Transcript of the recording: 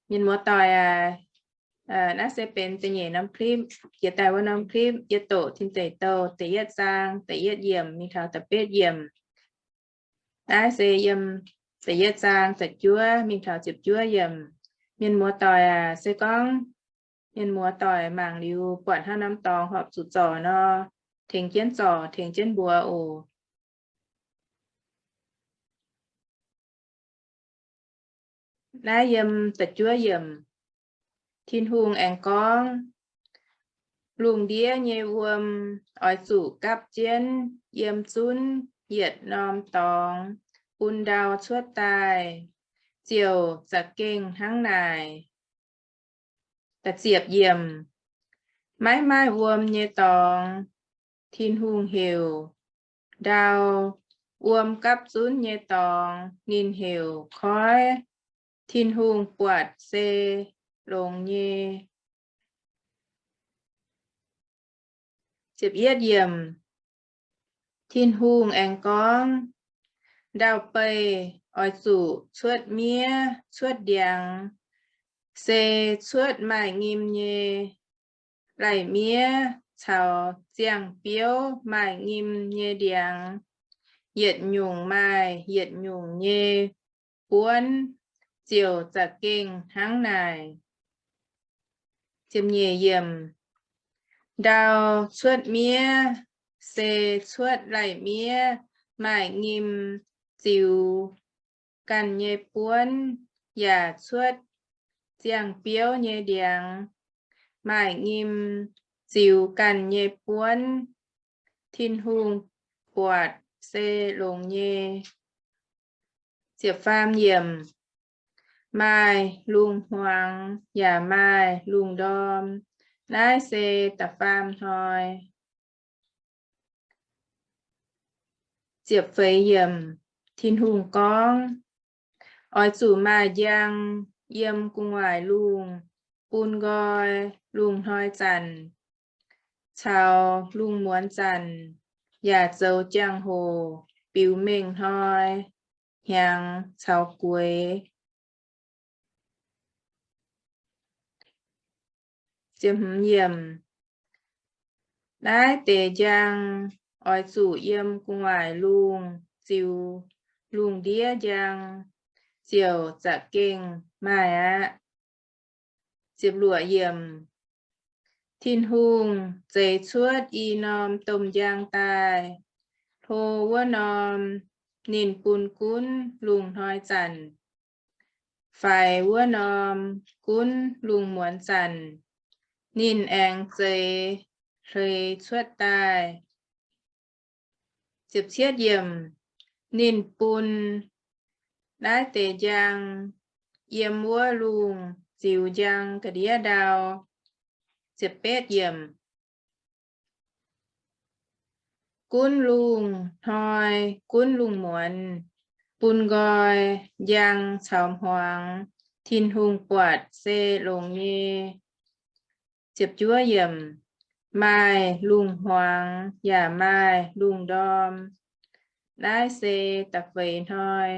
Mienh muoz-doic aac, naaiv se benx da'nyeic norm clip, jiex daaih wuov norm clip, yie doqc Tin Deic Douh da'yietv zaang da'yietv yiemc mingh taux da'betv yiemc. Naaiv se yiem da'yietv zaang da'juov mingh taux ziepc juov yiemc. Mienh muoz-doic aac, se gorngv mienh muoz-doic mangc liuz buatc hnangv norm dorngx horpc zuqc zorc nor, tengx jienv zorc, tengx jienv mbuox oc. Naaiv yiem da'juov yiemc, Tin-Hungh aengx gorngv, lungh ndiev nyei wuom oix zuqc gapv jienv yiem zunv yietc norm dorngx bun ndau cuotv daaih, ziouc za'gengh hnangv naaic. Da'ziepc yiemc, maiv maaih wuom nyei dorngx Tin-Hungh heuc ndau. Wuom gapv zunv nyei dorngx ninh heuc koiv. Tin-Hungh buatc se longx nyei. Ziepc yietv yiemc, Tin-Hungh aengx gorngv, ndau-beih oix zuqc cuotv miev cuotv ndiangx, se cuotv maaih nyim nyei lai-miev caux ziangh biouv maaih nyim nyei ndiangx. Yietc nyungc maaih yietc nyungc nyei buonv, ziouc za'gengh hnangv naaic. Ziepc nyeic yiemc, ndau cuotv miev se cuotv lai-miev maaih nyim ziux ganh nyei buonv, yaac cuotv ziangh biouv nyei ndiangx maaih nyim ziux ganh nyei buonv. Tin-Hungh buatc se longx nyei. Ziepc faam yiemc, maaih lungh hmuangx yaac maaih lungh ndorm. Naaiv se da'faam hnoi. Ziepc feix yiemc, Tin-Hungh gorngv, oix zuqc maaih njang yiem gu'nguaaic lungh bun nqoi lungh hnoi zanc, caux lungh muonz zanc, yaac zoux jangx-hoc biux mengh hnoi, hnyangx caux gueix. Ziepc hmz yiemc, naaiv deix njang oix zuqc yiem gu'nguaaic lungh ziux lungh ndiev njang, ziouc za'gengh maaih aqv. Ziepc luoqc yiemc, Tin-Hungh zeix cuotv i norm domh njang daaih. Hlo wuov norm ninh bun gunv lungh hnoi zanc. Faix wuov norm gunv lungh muonz zanc. Ninh aengx zeix hleix cuotv daaih. Ziepc cietv yiemc, ninh bun naaiv deix njang yiem wuov lungh ziux njang ga'ndiev ndau. Ziepc betv yiemc, gunv lungh hnoi, gunv lungh muonz, bun nqoi, njang caux hmuangx, Tin-Hungh buatc se longx nyei. Ziepc juov yiemc, maaih lungh hmuangx yaac maaih lungh ndorm. Naaiv se da'feix hnoi.